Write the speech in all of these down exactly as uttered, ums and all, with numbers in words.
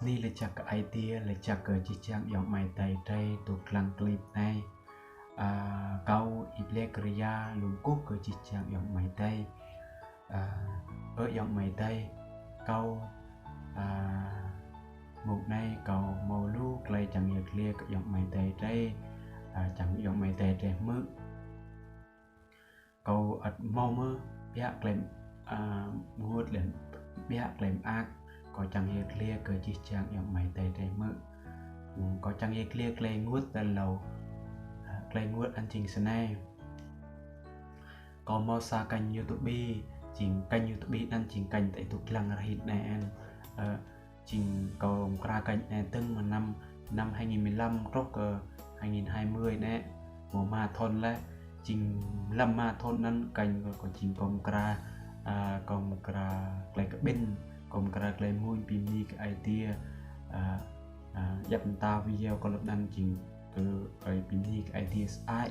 Bni lač jăk kơ Aê Diê, lač jăk kơ jih jang ayŏng amai adei drei dôk dlăng clip anei. A, kâo Y-Blek Kria lŏ kkuh kơ jih jang ayŏng amai adei. A, ơ ayŏng amai adei, kâo, a, mông anei kâo mâo lu klei čiăng yăl dliê kơ ayŏng amai adei drei, a, čiăng ayŏng amai adei drei hmư̆. Kâo ăt mâo mơh ƀiă klei, a, ênguôt leh anăn ƀiă klei mơak, kâo čiăng yăl dliê kơ jih jang ayŏng amai adei drei hmư̆. Kâo čiăng yăl dliê klei ênguôt tal êlâo, a, klei ênguôt anăn jing snei. Kâo mâo sa kênh YouTube, jing kênh YouTube anăn jing kênh drei dôk dlăng ară anei anăn. Ơ, jing kâo mkra kênh anei dơ̆ng mơ̆ng năm, năm hai nghìn mười lăm truh kơ hai nghìn hai mươi anei, mâo êma thŭn leh. Jing hlăm êma thŭn anăn kênh kâo, kâo jing kâo mkra, a, kâo mkra klei kƀĭn, kâo mkra klei mmuñ bi mni kơ Aê Diê, a, a, djăp mta video kâo lŏ anăn jing kơ klei bi mni kơ Aê Diê sơăi.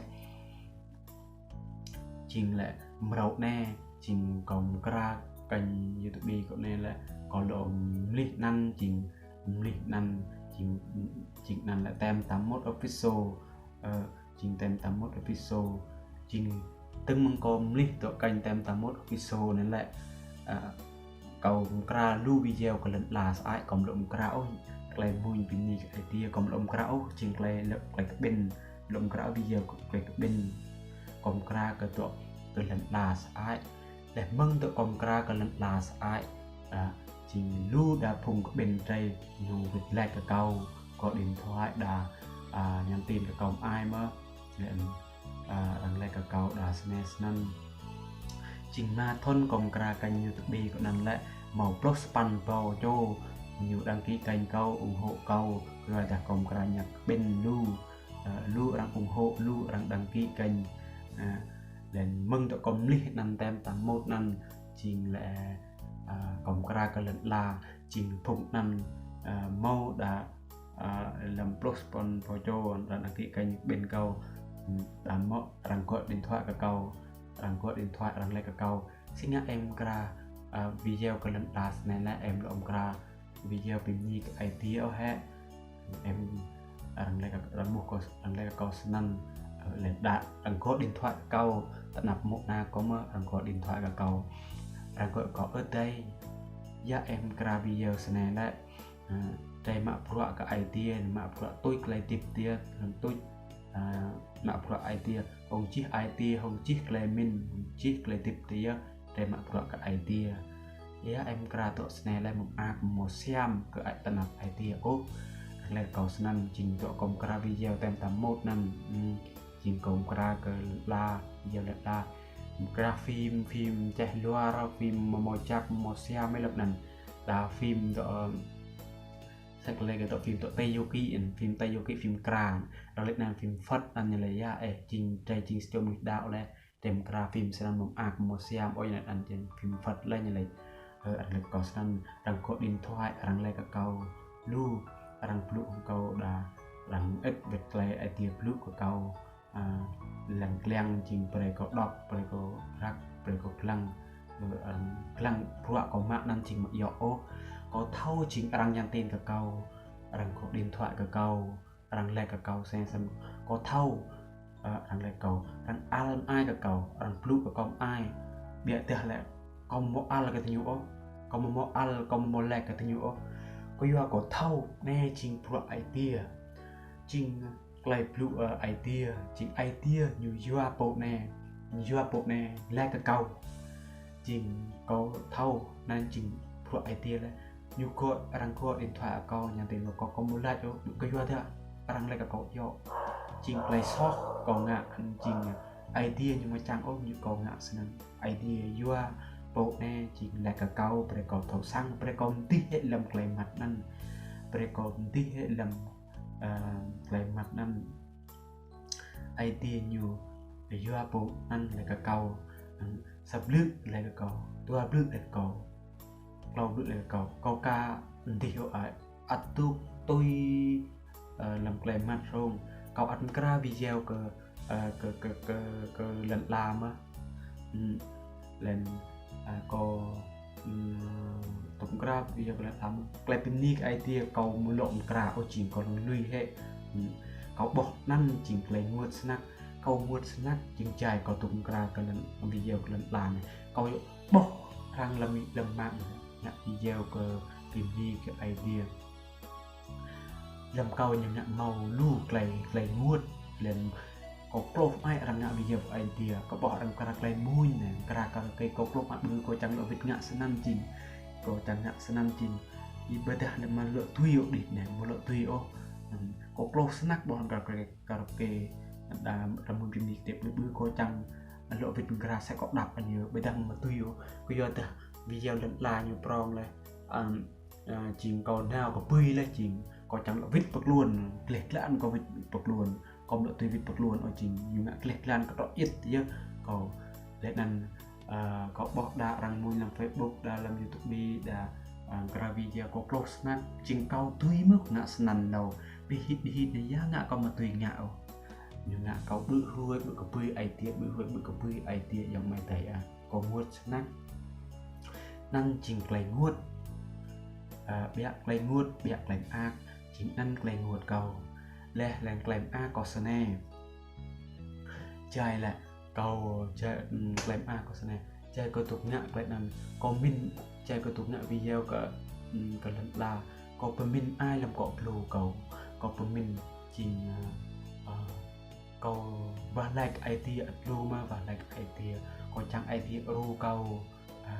Jing lĕ mrâo anei, jing kâo mkra kênh YouTube kâo anei lĕ, kâo lŏ mlih anăn jing, mlih anăn jing, jing anăn lĕ Tem Tam Mốt Official, ơ, jing Tem Tam Mốt Official, jing dơ̆ng mơ̆ng kâo mlih dŏ kênh Tem Tam Mốt Official anei lĕ, a, kâo mkra lu video kơ lăn ala sơăi, kâo amâo lŏ mkra ôh klei mmuñ bi mni kơ Aê Diê, kâo amâo lŏ mkra ôh jing klei lŏ, klei kƀĭn, amâo lŏ mkra ôh video kơ klei kƀĭn. Kâo mkra kơ dŏ kơ lăn ala sơăi. Leh mơ̆ng dŏ kâo mkra kơ lăn ala sơăi, a, jing lu đa phung kƀĭn drei ñu wĭt lač kơ kâo, gọi điện thoại đa, a, nhắn tin kơ kâo mơai mơh. Leh anăn, a, arăng lač kơ kâo đa snei snăn. Jing êma thŭn kâo mkra kênh YouTube kâo anăn lĕ mâo pluh sa păn êbâo čô ñu đăng ký kênh kâo, ủng hộ kâo, kyuadah kâo mkra ñăk kƀĭn lu, a, lu arăng ủng hộ, lu arăng đăng ký kênh. A, leh anăn mơ̆ng dŏ kâo mlih anăn Tem Tam Mốt anăn, jing lĕ, a, kâo mkra kơ lăn ala, jing phung anăn, a, mâo đa, a, hlăm pluh sa păn êbâo čô arăng đăng ký kênh kƀĭn kâo, đa mâo arăng gọi điện thoại kơ kâo, arăng gọi điện thoại arăng lač kơ kâo: Si ngă ih mkra, a, video kơ lăn ala snei lĕ, ih amâo lŏ mkra video bi mni kơ Aê Diê ôh hĕ? Ih, arăng lač kơ, arăng êmuh kâo, arăng lač kơ kâo snăn, ơ, leh đa arăng gọi điện thoại kơ kâo, ti anăp mơ̆ng anăn kâo mơh arăng gọi điện thoại kơ kâo. Arăng gọi kâo: Ơ adei, ya ih mkra video snei lĕ, a, drei mă bruă kơ Aê Diê, mă bruă tui klei hdĭp drei, leh anăn tui, a, mă bruă Aê Diê, hŏng jih ai tiê, hŏng jih klei mĭn, hŏng jih klei hdĭp drei, drei mă bruă kơ Aê Diê. Ya ih mkra dŏ snei lĕ, amâo mơak amâo mâo siam kơ ai ti anăp Aê Diê ôh. Arăng lač kơ kâo snăn, jing dŏ kâo mkra video Tem Tam Mốt anăn, hm, jing kâo mkra kơ lăn ala, video lăn ala. Mkra phim, phim čeh luar, phim amâo mâo jăk, amâo mâo siam hlăm anăn. Đa phim dŏ, ơ, sa klei kơ dŏ phim dŏ Tây Du Ký, phim Tây Du Ký, phim mkra. Arăng lač anăn phim Phật anăn ñu lač ya, ơ, jing, drei jing sa čô mnuih đăo leh, drei mkra phim snăn amâo mơak amâo mâo siam ôh, anăn jing phim Phật leh ñu lač. Ơ, arăng lač kơ kâo snăn, arăng gọi điện thoại, arăng lač kơ kâo lu, arăng blŭ hŏng kâo đa, arăng ĭt wĭt klei Aê Diê blŭ kơ kâo. A, lăng kliăng jing brei kâo dôk, brei kâo răk, brei kâo dlăng, ơ, arăng dlăng bruă kâo mă anăn jing amâo djŏ ôh. Kâo thâo jing arăng nhắn tin kơ kâo, arăng gọi điện thoại kơ kâo, arăng lač kơ kâo snei snăn. Kâo thâo, ơ, arăng lač kâo, arăng ăl mơai kơ kâo, arăng blŭ kơ kâo mơai. Ƀiădah lĕ kâo amâo mâo ăl kơ diñu ôh, kâo amâo mâo ăl, kâo amâo mâo lač kơ diñu ôh. Kyua kâo thâo anei jing bruă Aê Diê. Jing klei blŭ, ơ, Aê Diê, jing Aê Diê ñu yua pô anei, ñu yua pô anei lač kơ kâo. Jing kâo thâo anăn jing bruă Aê Diê leh. Ñu gọi, arăng gọi điện thoại kơ kâo, nhắn tin kơ kâo, kâo amâo lač ôh, kyuadah arăng lač kơ kâo djŏ. Jing klei soh kâo ngă, jing Aê Diê ñu amâo čiăng ôh ñu kâo ngă snăn. Aê Diê yua pô anei jing lač kơ kâo, brei kâo thâo săng, brei kâo mdih hĕ hlăm klei mmăt anăn. Brei kâo mdih hĕ hlăm, ơ, klei mmăt anăn. Aê Diê ñu yua pô anăn lač kơ kâo, sa blư̆ lač kơ kâo, dua blư̆ lač kơ kâo, tlâo blư̆ lač kơ kâo. Kâo ka mdih ôh, ơ, ăt dôk tui, ơ, hlăm klei mmăt rông. Kâo ăt mkra video kơ, ơ, kơ, kơ, kơ, kơ lăn ala mơh. Hm, leh anăn, ơ, kâo ưm, tŭ mkra video kơ lăn ala mơh. Klei bi mni kơ Aê Diê kâo amâo lŏ mkra ôh jing kâo lŏ lui hĕ. Ưm, kâo ƀuh anăn jing klei ênguôt snăk. Kâo ênguôt snăk jing jai kâo tŭ mkra kơ lăn video kơ lăn ala anei. Kâo ƀuh arăng hlăm, hlăm mạng ngă video kơ bi mni kơ Aê Diê. Hlăm kâo ñu ngă mâo lu klei, klei ênguôt. Leh anăn kâo klôh mơai arăng ngă video Aê Diê, kâo ƀuh arăng mkra klei mmuñ anei, mkra karaoke, kâo klôh mơai, ƀu kâo čiăng lŏ wĭt ngă snăn jing. Kâo čiăng ngă snăn jing. Ih ƀiădah leh amâo lŏ tui ôh đih anei, amâo lŏ tui ôh. Ưm, kâo klôh snăk ƀuh arăng mkra klei karaoke, đa, đa mmuñ bi mni kơ Aê Diê, ƀu kâo čiăng lŏ wĭt mkra msĕ kâo đăp anei, ƀiădah amâo tui ôh. Kyuadah video lăn ala ñu prŏng leh. Ưm, ơ, jing kâo nao kbưi leh jing. Kâo čiăng lŏ wĭt pơkluôn, gleh glan kâo wĭt pơkluôn. Kâo amâo lŏ tui wĭt pơkluôn ôh jing. Ñu ngă gleh glan ktrŏ êăt yơh kâo. Leh anăn, ơ, kâo ƀuh đa arăng mmuñ hlăm Facebook, đa hlăm YouTube, đa, ơ, mkra video kâo klôh snăk. Jing kâo tui mơh ngă snăn êlâo. Bi hĭn, bi hĭn anei ya ngă kâo amâo tui ngă ôh. Ñu ngă kâo ƀrư̆ hruê, ƀrư̆ kbưi Aê Diê, ƀrư̆ hruê, ƀrư̆ kbưi Aê Diê ayŏng amai adei ah. Kâo ênguôt snăk. Anăn jing klei ênguôt. Ơ, ƀiă klei ênguôt, ƀiă klei mơak. Jing anăn klei ênguôt kâo. Leh anăn klei mơak kâo snei. Jai leh, kâo jai, ưm, klei mơak kâo snei. Jai kâo dôk ngă klei anăn. Kâo mĭn, jai kâo dôk ngă video kơ, ưm, kơ lăn ala. Kâo pơmĭn ai hlăm kŏ blŭ kâo. Kâo pơmĭn jing, ơ, ơ, kâo wah lač Aê Diê ăt lu mơh, wah lač Aê Diê. Kâo čiăng Aê Diê ru kâo, ơ,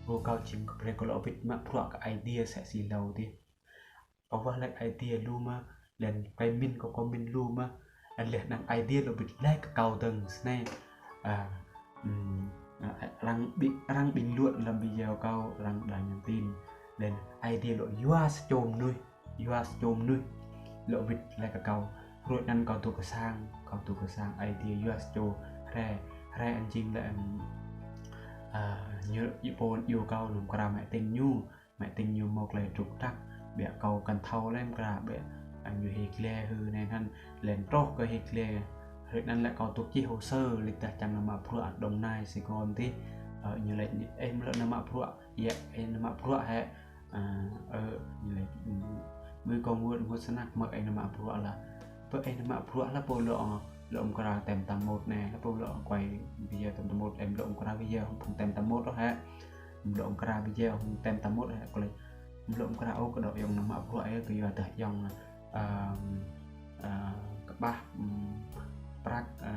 ru kâo jing brei kâo lŏ wĭt mă bruă kơ Aê Diê msĕ si êlâo dih. Kâo wah lač Aê Diê lu mơh, leh anăn klei mĭn kâo, kâo mĭn lu mơh, leh anăn Aê Diê lŏ wĭt lač kơ kâo dơ̆ng snei. Ơ, ưm, ơ, arăng bi, arăng bình luận hlăm video kâo, arăng đa nhắn tin. Leh anăn Aê Diê lŏ yua sa čô mnuih, yua sa čô mnuih lŏ wĭt lač kơ kâo. Hruê anăn kâo dôk kơ sang, kâo dôk kơ sang Aê Diê yua sa čô hriê, hriê anăn jing leh, ưm, ơ, ñu, ih ƀuh ñu kâo lŏ mkra máy tính ñu. Máy tính ñu mâo klei trục trặc, ƀiă kâo kăn thâo leh mkra, ƀiă, ơ, ñu hĕ gle hư anei anăn, leh anăn truh kơ hĕ gle. Hruê anăn leh kâo dôk čih hồ sơ, leh dah čiăng nao mă bruă Đồng Nai, Sài Gòn dih. Ơ, ñu lač, ơ, ih amâo lŏ nao mă bruă, ya, ih nao mă bruă hĕ. Ơ, ơ, ñu lač, ưm, ƀu kâo ênguôt, ênguôt snăk mơ̆ ih nao mă bruă lah. Ƀiădah ih nao mă bruă lah pô lŏ, lŏ mkra tem tam mốt anei, lah pô lŏ quay video tem tam mốt, ih amâo lŏ mkra video hŏng phung tem tam mốt ôh hĕ. Amâo lŏ mkra video hŏng tem tam mốt hĕ, kâo lač. Amâo lŏ mkra ôh, kơ dŏ ayŏng nao mă bruă ih, kyuadah ayŏng, ơ, ơ, kƀah, ưm, prăk, ơ,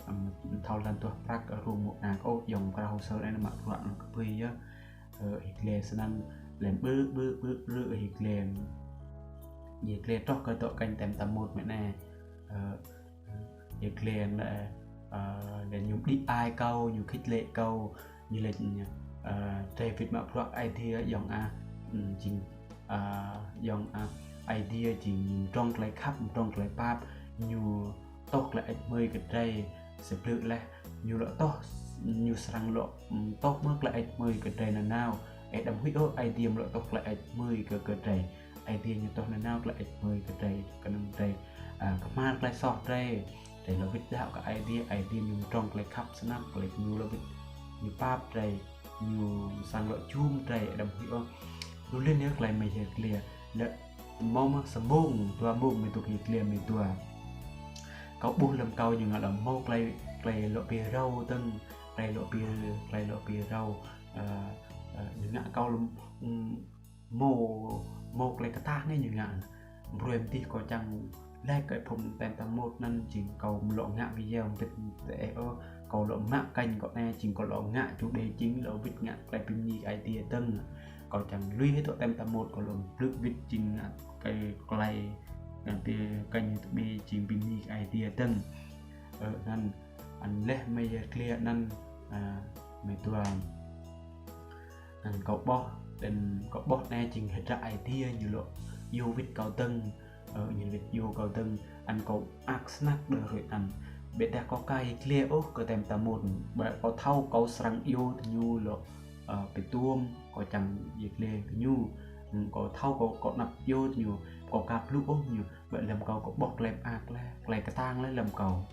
ưm, thâo lăn tuah prăk, ơ, rông mô̆ anak ôh, ayŏng mkra hồ sơ anei nao mă bruă anăn kbưi yơh. Ơ, hĕ gle snăn, leh anăn ƀrư̆, ƀrư̆, ƀrư̆, ƀrư̆, hĕ gle. Hĕ gle truh kơ dŏ kênh tem tam mốt mơ̆ anei. Ơ, hĕ gle leh, ơ, leh anăn ñu mđĭ ai kâo, ñu khích lệ kâo, ñu lač, ơ, drei wĭt mă bruă Aê Diê ayŏng ah, ưm, jing, ơ, ayŏng ah, Aê Diê jing ñu mdrŏng klei khăp, mdrŏng klei pap, ñu tuh klei hơêč hmưi kơ drei, sa blư̆ leh, ñu lŏ tuh, ñu srăng lŏ, ưm, tuh mơh klei hơêč hmưi kơ drei nanao. Ih đăm huĭ ôh, Aê Diê amâo lŏ tuh klei hơêč hmưi kơ, kơ drei. Aê Diê ñu tuh nanao klei hơêč hmưi kơ drei, knŏng drei, ơ, kmhal klei soh drei. Drei lŏ wĭt đăo kơ Aê Diê, Aê Diê ñu mdrŏng klei khăp snăk, klei ñu lŏ wĭt, ñu pap drei, ñu srăng lŏ jum drei, ih đăm huĭ ôh. Lu lĭn yơh klei mei hĕ gle, leh mâo mơh sa mông, dua mông mei dôk hĕ gle mei dua. Kâo ƀuh hlăm kâo ñu ngă lŏ mâo klei, klei lŏ bi râo dơ̆ng, klei lŏ bi, klei lŏ bi râo, ơ, ơ, ñu ngă kâo lŏ, ưm, mâo, mâo klei ktang anei ñu ngă. Mbruê mdih kâo čiăng lač kơ phung tem tam mốt anăn jing kâo amâo lŏ ngă video mbĭt tơ ih ôh, kâo lŏ mă kênh kâo anei jing kâo lŏ ngă chủ đề jing lŏ wĭt ngă klei bi mni Aê Diê dơ̆ng. Kâo čiăng lui hĕ dŏ tem tam mốt, kâo lŏ blư̆ wĭt jing ngă klei, klei, ngă ti kênh YouTube jing bi mni Aê Diê dơ̆ng. Ơ, anăn, anăn leh mei hĕ gle anăn, ơ, mei dua. Anăn kâo ƀuh, leh anăn kâo ƀuh anei jing hdră Aê Diê ñu lŏ iêu wĭt kâo dơ̆ng, ơ, ñu wĭt iêu kâo dơ̆ng, anăn kâo mơak snăk đơ hruê anăn. Ƀiădah kâo ka hĕ gle ôh kơ tem tam mốt, ƀiădah kâo thâo kâo srăng iêu diñu lŏ, ơ, bi tuôm, kâo čiăng hĕ gle diñu. Ưm, kâo thâo kâo, kâo anăp iêu diñu, kâo ka blŭ ôh diñu. Ƀiădah hlăm kâo, kâo ƀuh klei mơak leh, klei ktang leh hlăm kâo.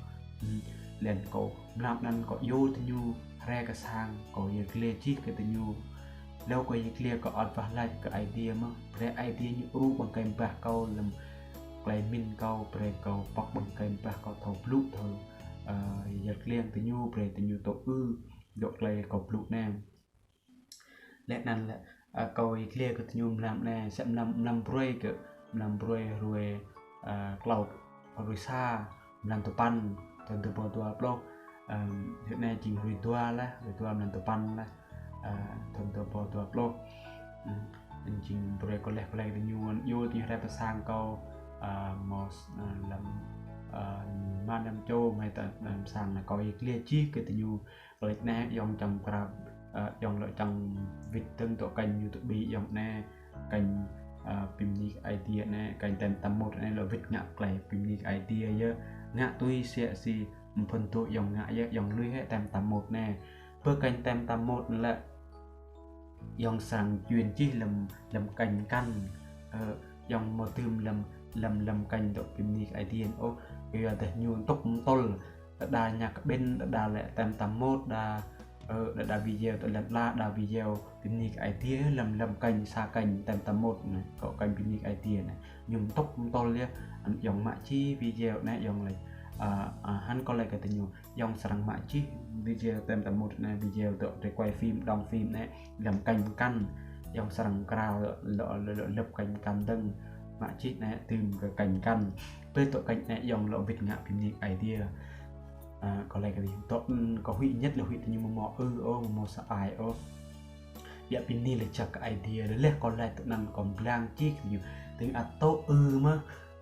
Ưm, leh anăn kâo mlam anăn kâo iêu diñu hriê kơ sang, kâo hĕ gle jih kơ diñu. Lŏ kâo yăl dliê kâo ăt wah lač kơ Aê Diê mơh. Brei Aê Diê ñu ru ƀăng kei mbah kâo hlăm klei mĭn kâo, brei kâo pŏk ƀăng kei mbah kâo thâo blŭ thâo, ơ, yăl dliê kơ diñu, brei diñu tŭ ư dŏ klei kâo blŭ anei. Leh anăn lĕ, ơ, kâo yăl dliê kơ diñu mlam anei, sĕ mlam, mlam brei kơ, mlam brei hruê, ơ, klâo, hruê sa, mlan dua păn, thŭn dua êbâo dua pluh, ơ, hruê anei jing hruê dua lah, hruê dua mlan dua păn lah, ơ, thŭn dua êbâo dua pluh. Ơ, jing brei kâo leh klei diñu, ñu diñu hriê pơ sang kâo, ơ, mâo, ơ, hlăm, ơ, mlan năm čô, mâo ta, hlăm sang anei kâo yăl dliê jih kơ diñu, klei anei ayŏng čiăng krăp, ơ, ayŏng lŏ čiăng wĭt dơ̆ng dŏ kênh YouTube ayŏng anei, kênh, ơ, bi mni kơ Aê Diê anei, kênh tem tam mốt anei lŏ wĭt ngă klei bi mni kơ Aê Diê yơh. Ngă tui si, si mphŭn dô ayŏng ngă yơh, ayŏng lui hĕ tem tam mốt anei. Pơ kênh tem tam mốt lĕ ayŏng srăng čuên jih hlăm, hlăm kênh mkăn. Ơ, ayŏng amâo dưm hlăm, hlăm, hlăm kênh dŏ bi mni kơ Aê Diê ôh, kyuadah ñu ntŭk mtŭl, đa đa nhạc kƀĭn, đa đa lĕ tem tam mốt, đa, ơ, đa đa video tơ lăn ala, đa video bi mni kơ Aê Diê hlăm, hlăm kênh sa kênh tem tam mốt anei, kơ kênh bi mni kơ Aê Diê anei. Ñu ntŭk mtŭl yơh, ayŏng mă jih video anei ayŏng lač, ơ, ơ, hăn kâo lač kơ diñu, ayŏng srăng mă jih video tem tam mốt anei, video dŏ drei quay phim, đóng phim anei, hlăm kênh mkăn, ayŏng srăng krao lŏ, lŏ, lŏ, lŏ hlăm kênh mkăn dơ̆ng, mă jih anei dưm kơ kênh mkăn. Pơ dŏ kênh anei ayŏng lŏ wĭt ngă bi mni kơ Aê Diê. Ơ, kâo lač kơ diñu, dŏ, ơ, kâo huĭ ñĕt leh huĭ diñu amâo mâo ư ôh, amâo mâo sa ai ôh. Ƀiă bi mni lač jăk kơ Aê Diê, leh leh kâo lač tơ anăn kâo mblang jih kơ diñu. Diñu ăt tŭ ư mơh,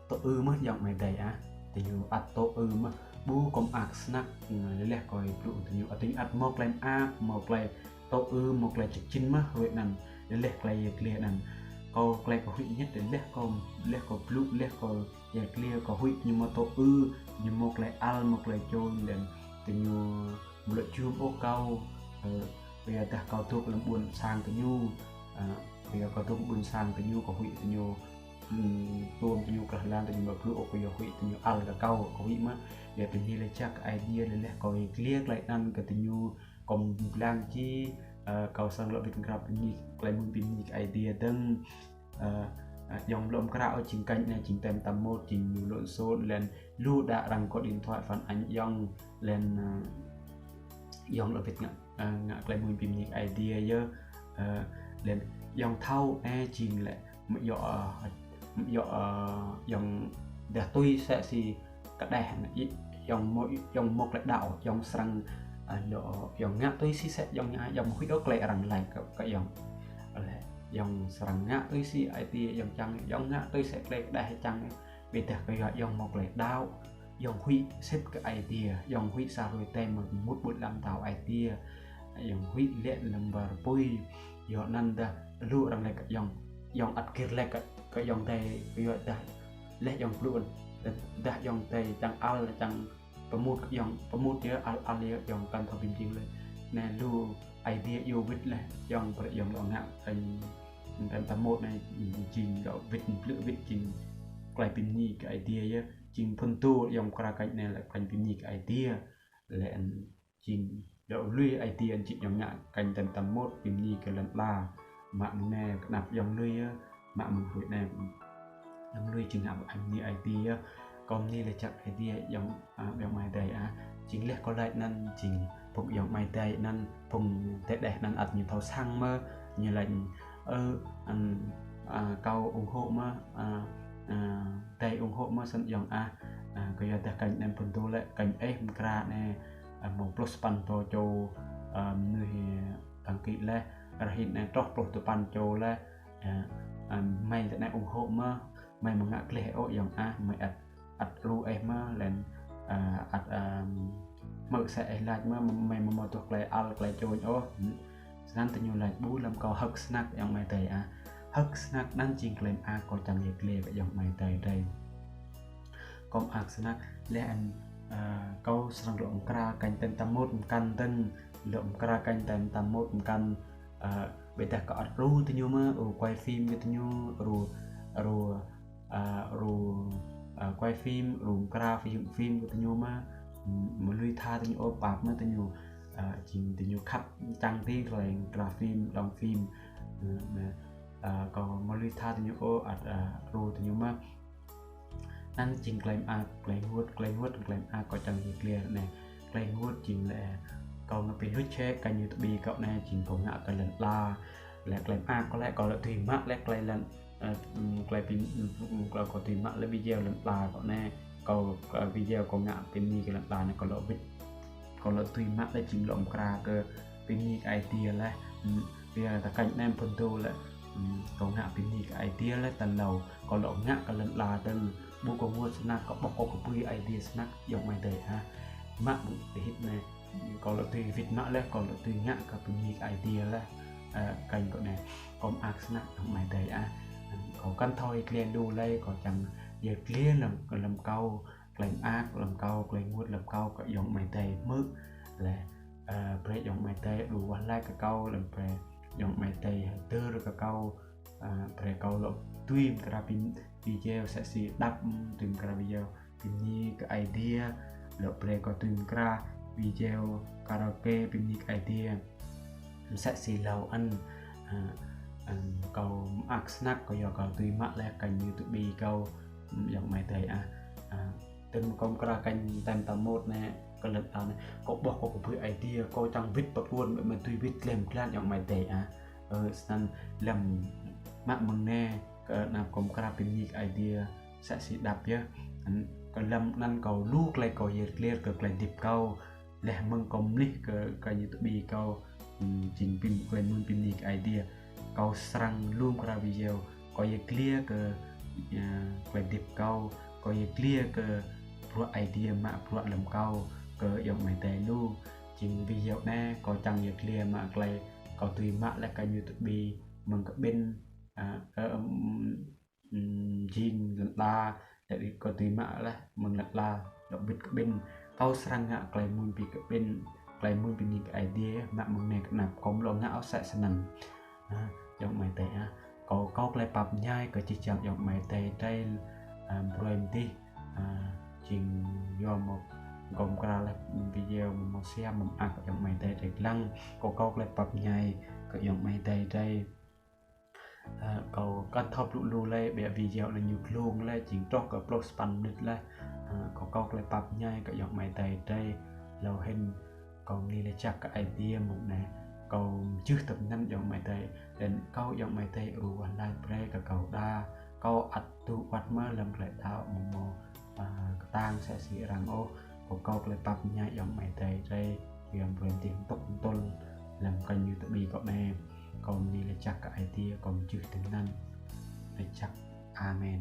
tŭ ư mơh ayŏng amai adei ah. Diñu ăt tŭ ư mơh, ƀu kâo mơak snăk, ơ, leh leh kâo blŭ diñu, ăt diñu ăt mâo klei mơak, mâo klei tŭ ư, mâo klei čĭk čĭn mơh hruê anăn, leh leh klei yăl dliê anăn. Kâo klei kâo huĭ ñĕt leh leh kâo, leh kâo blŭ, leh kâo yăl dliê kâo huĭ ñu mâo tŭ ư, ñu mâo klei ăl, mâo klei čôñ, leh diñu amâo lŏ jum ôh kâo, ơ, kyuadah kâo dôk hlăm ƀuôn sang diñu, ơ, kyua kâo dôk ƀuôn sang diñu, kâo huĭ diñu, ơ, tuôm diñu krah êlan diñu amâo blŭ ôh, kyua huĭ diñu ăl kơ kâo, kâo huĭ mơh. Ƀiă bi mni lač jăk kơ Aê Diê, leh leh kâo yăl dliê klei anăn kơ diñu, kâo mblang jih, ơ, kâo srăng lŏ wĭt krăp bi mni, klei mmuñ bi mni kơ Aê Diê dơ̆ng. Ơ, ơ, ayŏng lŏ mkra ôh jing kênh anei jing tem tam mốt, jing ñu lŏ sôt, leh anăn lu đa arăng gọi điện thoại phản ánh ayŏng, leh anăn, ơ, ayŏng lŏ wĭt ngă, ơ, ngă klei mmuñ bi mni kơ Aê Diê yơh, ơ, leh anăn ayŏng thâo anei jing lĕ, amâo djŏ, ơ, amâo djŏ, ơ, ayŏng dah tui msĕ si kđeh anăn, ayŏng mâo, ayŏng mâo klei đăo, ayŏng srăng, ơ, lŏ, ayŏng ngă tui si msĕ ayŏng ngă, ayŏng amâo huĭ ôh klei arăng lač kơ, kơ ayŏng. Leh, ayŏng srăng ngă tui si ai tiê ayŏng čiăng, ayŏng ngă tui si klei kđeh čiăng. Ƀiădah kyua ayŏng mâo klei đăo, ayŏng huĭ sĭt kơ Aê Diê, ayŏng huĭ sa hruê adei mŭt ƀuôn ala mtao ai tiê. Ayŏng huĭ lĕ hlăm war pui. Kyua anăn dah lu arăng lač kơ ayŏng, ayŏng ăt gĭr lač kơ, kơ ayŏng adei, kyuadah leh ayŏng blŭ, dah ayŏng adei čiăng ăl, čiăng pơmŭt ayŏng, pơmŭt yơh, ăl, ăl yơh, ayŏng kăn thâo bi mjing leh. Anei lu Aê Diê iêu wĭt leh ayŏng, brei ayŏng lŏ ngă, ơ, tem tam mốt anei, jing lŏ wĭt, blư̆ wĭt jing klei bi mni kơ Aê Diê yơh, jing mphŭn dô ayŏng mkra kênh anei lĕ klei bi mni kơ Aê Diê. Leh anăn jing dŏ lui Aê Diê jing ayŏng ngă kênh tem tam mốt bi mni kơ lăn ala. Mă mơ̆ng anei knap ayŏng lui yơh, mă mơ̆ng hruê anei ayŏng lui jing ngă bi mni Aê Diê yơh. Kâo mni lač jăk Aê Diê ayŏng, ơ, ayŏng amai adei ah. Jing leh kâo lač anăn jing phung ayŏng amai adei anăn, phung adei anăn ăt ñu thâo săng mơh, ñu lač, ơ, anăn, ơ, kâo ủng hộ mơh, ơ, ơ, adei ủng hộ mơh snăn ayŏng ah. Ơ, kyuadah kênh anei mphŭn dô lĕ kênh ih mkra anei, ơ, mâo pluh sa păn êbâo čô, ơ, mnuih đăng ký leh, ară anei truh pluh dua păn čô leh. Ơ, ơ, hmei ti anei ủng hộ mơh, hmei amâo ngă klei ôh ayŏng ah, hmei ăt, ăt đru ih mơh, leh anăn, ơ, ăt, ơ, hmư̆ msĕ ih lač mơh, hmei amâo mâo tuh klei ăl klei čôñ ôh. Snăn diñu lač ƀuh hlăm kâo hơ̆k snăk ayŏng amai adei ah. Hơ̆k snăk anăn jing klei mơak kâo čiăng yăl dliê kơ ayŏng amai adei drei. Kâo mơak snăk leh anăn, ơ, kâo srăng lŏ mkra kênh tem tam mốt mkăn dơ̆ng, lŏ mkra kênh tem tam mốt mkăn, ơ, ƀiădah kâo ăt đru diñu mơh, đru quay phim kơ diñu, đru, đru, ơ, đru, ơ, quay phim, đru mkra phim, phim kơ diñu mơh, m-, amâo lui tha diñu ôh, pap mơh diñu, ơ, jing diñu khăp čiăng dưi klei mkra phim, đóng phim, Ơ, kâo amâo lui tha diñu ôh, ăt, ơ, rŭ diñu mơh. Anăn jing klei mơak, klei ênguôt, klei ênguôt, klei mơak kâo čiăng yăl dliê anei. Klei ênguôt jing lĕ kâo ngă bi luč hĕ kênh YouTube kâo anei, jing kâo ngă kơ lăn ala. Leh klei mơak kâo lĕ kâo lŏ dưi mă leh klei lăn, ơ, klei bi, klei kâo dưi mă leh video lăn ala kâo anei. Kâo, ơ, video kâo ngă bi mni kơ lăn ala anei kâo lŏ wĭt. Kâo lŏ dưi mă leh jing lŏ mkra kơ bi mni kơ Aê Diê leh. Ơ, bi ta kênh anei phŭn dô leh. Ơ, kâo ngă bi mni kơ Aê Diê leh tal êlâo. Kâo lŏ ngă kơ lăn ala dơ̆ng. Ƀu kâo ênguôt snăk, kâo ƀuh kâo kbưi Aê Diê snăk ayŏng amai adei ah. Mă ƀu hĭt anei. Kâo lŏ dưi wĭt mă leh, kâo lŏ dưi ngă kơ bi mni kơ Aê Diê leh. Ơ, kênh kâo anei. Kâo mơak snăk ayŏng amai adei ah. Kâo kăn thâo yăl dliê lu lei, kâo čiăng yăl dliê hlăm, hlăm kâo, klei mơak hlăm kâo, klei ênguôt hlăm kâo kơ ayŏng amai adei hmư̆. Leh, ơ, brei ayŏng amai adei đru wah lač kơ kâo, leh brei ayŏng amai adei hdơr kơ kâo, ơ, brei kâo lŏ dưi mkra bi, video msĕ si đăp, dưi mkra video bi mni kơ Aê Diê, lŏ brei kâo dưi mkra video karaoke bi mni kơ Aê Diê msĕ si êlâo anăn. Ơ, ơ, kâo mơak snăk kâo yua kâo dưi mă leh kênh YouTube kâo, ơ, ayŏng amai adei ah. Ơ, dơ̆ng kâo mkra kênh tem ta môt anei, kơ lăn ala anei. Kâo ƀuh kâo kbưi Aê Diê, kâo čiăng wĭt pơkuôn, mă dưi wĭt klem klan ayŏng amai adei ah. Ơ, snăn hlăm mă mơ̆ng anei, kơ anăp kâo mkra bi mni kơ Aê Diê, msĕ si đăp yơh. Kơ hlăm anăn kâo lu klei kâo yăl dliê kơ klei hdĭp kâo. Leh mơ̆ng kâo mlih kơ, kênh YouTube kâo, ơ, jing bi, klei mĭn bi mni kơ Aê Diê. Kâo srăng lu mkra video, kâo yăl dliê kơ, ơ, klei hdĭp kâo, kâo yăl dliê kơ bruă Aê Diê mă bruă hlăm kâo, kơ ayŏng amai adei lu. Jing video anei, kâo čiăng yăl dliê mă klei, kâo dưi mă leh kênh YouTube mơ̆ng kƀĭn, ơ, ơ, ơ, jing lăn ala, leh kâo dưi mă leh mơ̆ng lăn ala, lŏ wĭt kƀĭn. Kâo srăng ngă klei mĭn bi kƀĭn, klei mĭn bi mni kơ Aê Diê, mă mơ̆ng anei kơ anăp, kâo amâo lŏ ngă ôh msĕ snăn. Ơ, ayŏng amai adei ah. Kâo, kâo klei pap mñai kơ jih jang ayŏng amai adei drei, ơ, mbruê mdih, ơ, jing yua mâo kâo mkra leh video mâo, mâo siam mâo mơak ayŏng amai adei drei dlăng. Kâo, kâo klei pap mñai kơ ayŏng amai adei drei. Ơ, kâo kăn thâo blŭ lu lei, ƀiă video anei ñu dlông leh, jing truh kơ pluh sa păn mnĭt leh. Ơ, kâo, kâo klei pap mñai kơ ayŏng amai adei drei, êlâo hĭn kâo mni lač jăk kơ Aê Diê mơ̆ng anei. Kâo mjưh tơm anăn ayŏng amai adei, leh anăn kâo ayŏng amai adei đru wah lač brei kơ kâo đa. Kâo ăt tŭ wăt mơh hlăm klei đăo amâo mâo, ơ, ktang msĕ si arăng ôh. Kâo, kâo klei pap mñai ayŏng amai adei drei, kyua brei mdih mtŭk mtŭl hlăm kênh YouTube kâo anei. Kâo mni lač jăk kơ Aê Diê, kâo mjưh tơm anăn. Lač jăk. Amen.